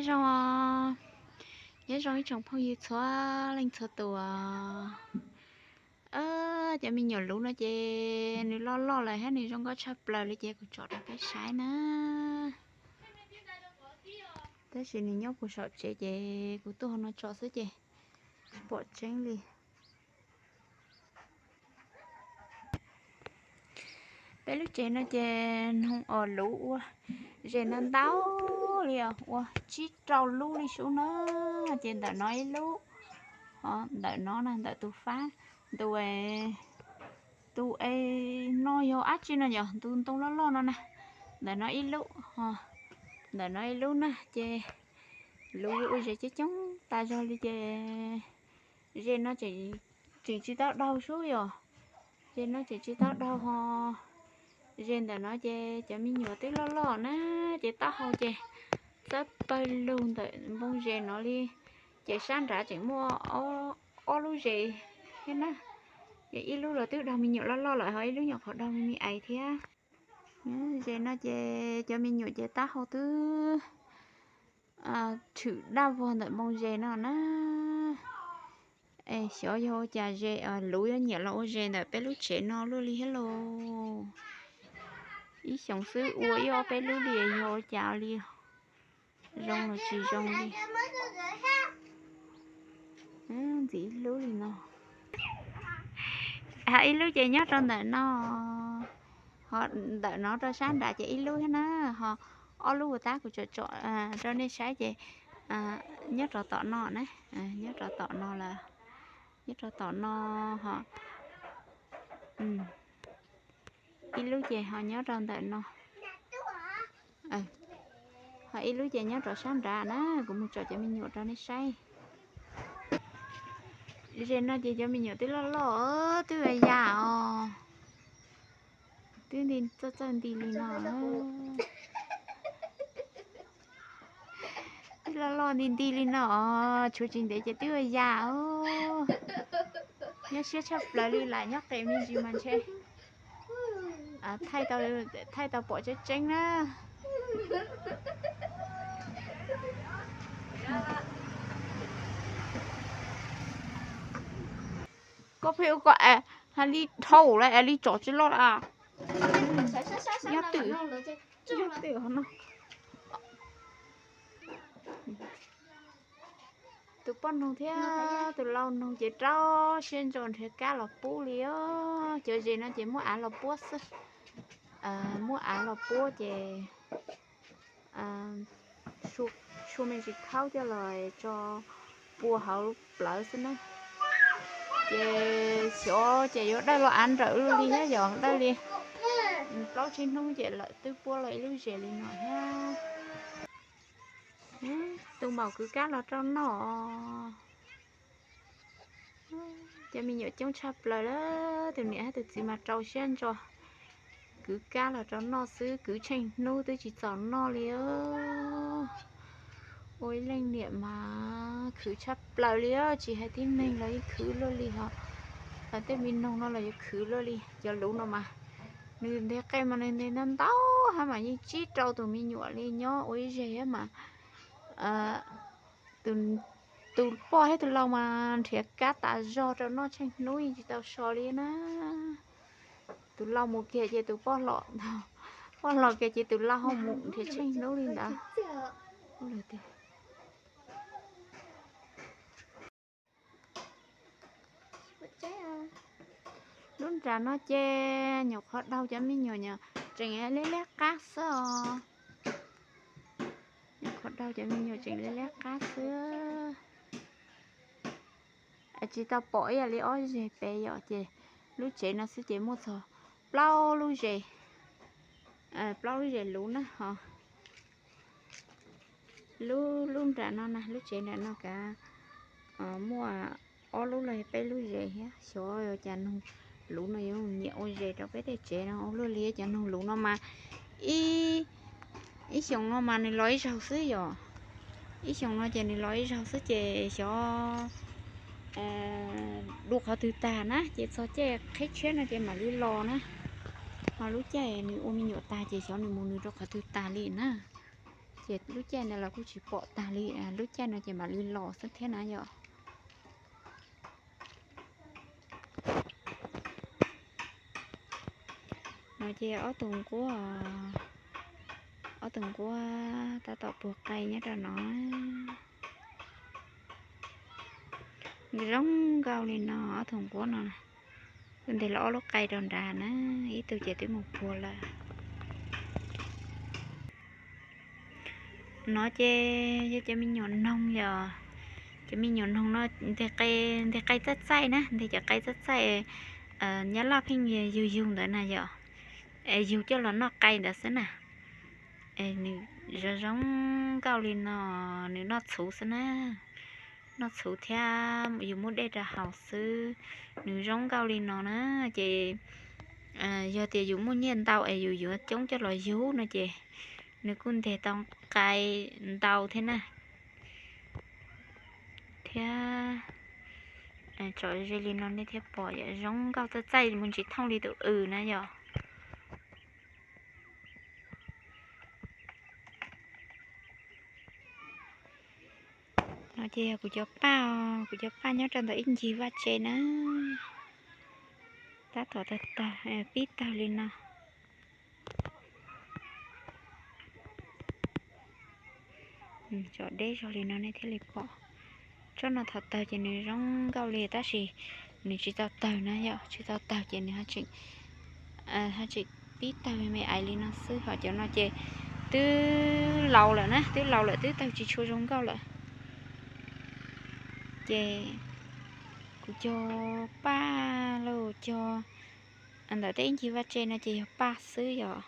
Zoo, nyob zoo ib tsoom phooj ywg txhua leej txhua tus. Cov me nyuam luv no ces nws loj loj lawm thiab nws zoo nkauj tshaj plaws li ces kuv tsom rau peb saib na. Tab sis nws nyob puag saum tsev ces kuv tuaj hauv no tsom xwb ces tsis pom tseeb li. Peb lub tsev no ces noog os luv ua zes ntau ntau li os, ua tsib rau lub li sub na. Ces ntawm no ib lub, ntawm no na, ntawm tus fab, tus, tus es no yog dab tsi no yog tus ntoo loj loj no na. Ntawm no ib lub, ntawm no ib lub na ces luv ua zes coob coob tas zog li ces zes no tseem tsis tau daug sub yom. Zes no tseem tsis tau daug ho. Zes ntawm no ces cov me nyuam twb loj loj na, ces taub hau ces txawb pawg lug ntawm npoo zes no li. Ces sab nrad tseem muaj ob lub zes thiab na. Ces ib lub los twb daug me nyuam loj loj lawm ho ib lub nyuam qhuav daug me me ais thiab. Zes no ces cov me nyuam ces taub hau twb tshwm daj vog ntawm npoo zes no na. Es xyov yog ua cas zes luv yuav nyiam los ua zes ntawm peb lub tsev no luaj li thiab lauj. Ib xyoos xwb ua ib ob peb lub li yog ua cas li, zoo los tsis zoo li. Ntxiv ib lub li no. Ib lub ces nyob rau ntawm no, ho ntawm no rau sab nrad ces ib lub thiab na. Ho ob lub uas tab kuv tsom tsom rau nej saib ces nyob rau tom no na, nyob rau tom no lawm, nyob rau tom no ho. Ib lub ces ho nyob rau ntawm no, ho ib lub ces nyob rau sab nrad na. Kuv mus tsom cov me nyuam rau nej saib. Zes no ces cov me nyuam twb loj loj, twb ya os, twb nti txawj txawj nti li no. Twb loj loj nti nti li no os, tshuav tsis ntev ces twb ya os. Nyuaj siab tshaj plaws li, lam nyob qes me ntsis mas ntshe thaij tau pom tseeb tseeb na. Koj pheej ua koj es hais li dhau lawm es li tsom tsis loj lawm. Nyob twm, nyob twm no. Tus poj noog thiab tus lau noog ces rau siab ntso nrhiav kab los pub li os. Cov zes no ces muab av los puab xwb. Muab av los puab ces sua me ntsis khaub coj los tso pua hauv plawv xwb na. Ces xyov ces yuav dawj los av nrawm li thiab yom, dawj li plaub tsib hnub ces lawm twb puab los ib lub zes li no thiab. Tus maum kwv kab los rau noj. Cov me nyuam coob tshaj plaws lawm, tus niam thiab tus txiv mas rau siab ntso kwv kab los rau noj xwb, kwv tsheej hnub twb tsis txaus noj li. Ua ib leej niam mas khwv tshaj plaws li, tsis hais tib neeg los yeej khwv luaj li hos. Tej me noog no los yuav khwv luaj li. Cov luv no mas nws nte qe mas nws nte ntau ntau hab mas yeej tsib rau tus me nyuam li nyob ua ib zes mas tus poj thiab tus lau mas nrhiav kab tas zog rau noj tsheej hnub yeej tsis tau so li na. Tus lau mus kiag ces tus poj los, poj los kiag ces tus lau ho mus nrhiav tsheej hnub li ntawd. Lub nram no ces nyuam qhuav daug cov me nyuam nyuam tseem liab liab qab xwb os. Nyuam qhuav daug cov me nyuam tseem liab liab qab xwb. Tsis tau pom ib yam li ob zes pem yom, ces lub tsev no xwb ces muaj txog plaub lub zes, plaub lub zes luv na ho. Lub, lub nram no na, lub tsev nram no kav muaj ob lub los yog peb lub zes thiab. Xyov cas noog luv no yuav nyiam ua zes rau peb tej tsev no ua luaj li. Cov noog luv no mas ib, ib xyoos no mas nws los ib zaug xwb yom. Ib xyoos no ces nws los ib zaug xwb ces xyov dua qhov twg tag na, ces txog caij qhib tshiab no ces mam li los na. Ho lub caij nws ua me nyuam tag ces xyov nws mus nws rau qhov twg tag li na. Ces lub caij ntawd los kuj tsis pom tag li, lub caij no ces mam li los xwb thiab na yom. No ces ob tug nquab, ob tug nquab tab tom puag qai nyob rau no. Zoo nkauj li no ob tug nquab no. Kuj nteg los ob lub qai rau nrad na, ib tug ces twb mus puag lawm. No ces yog cov me nyuam noog yom, cov me nyuam noog no nteg qai txaij txaij na, nteg cov qai txaij txaij, nyab laj pheej yug yug ntawd na yom, yug coj los noj qai ntawd xwb na. Nws zoo zoo nkauj li no, nws noj txhuv xwb na, noj txhuv thiab yus muab dej rau haus xwb. Nws zoo nkauj li no na, ces yog tias yus muaj nyiaj ntau es yus yuav coob coj los yug no ces nws kuj nteg tau qai ntau thiab na. Thiab tsom ze li no nej thiaj pom yom, zoo nkauj txaij txaij mus ntsis thooj li tus w na yom. No ces yog kuv cov paj, kuv cov paj nyob rau ntawm ib ncig vaj tse na. Tab tom tawg tawg, pib tawg li no. Tsom deb zog li no nej thiaj li pom. Tsob no thaum tawg ces nws zoo nkauj li tab sis nws tsis tau tawg na yom, tsis tau tawg ces nws ho tseem pib tawg me me ais li no xwb, ho cov no ces twb laus lawm na, twb laus lawm twb tawg tsis tshua zoo nkauj lawm. Ces kuv cog paj los cog ntawm tej ib ncig vaj tse no ces yog paj xwb yom.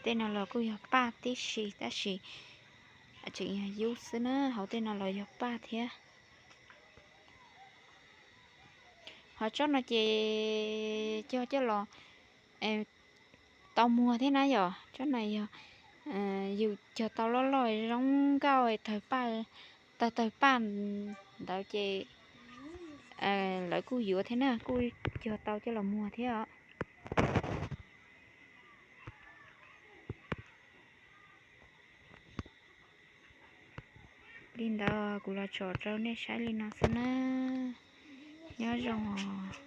Tej no los kuj yog paj tib si tab sis tseem yog yub xwb na, hauv tej no los yog paj thiab. Ho tsob no ces cog coj los tau muag thiab na yom. Tsob no yog yus cog tau loj loj zoo nkauj, tawg paj ntawd ces lawv kuj yuav thiab na, kuj cog tau coj los muag thiab os. Li ntawd kuv los tsom rau nej saib li no xwb na. Nyob zoo os.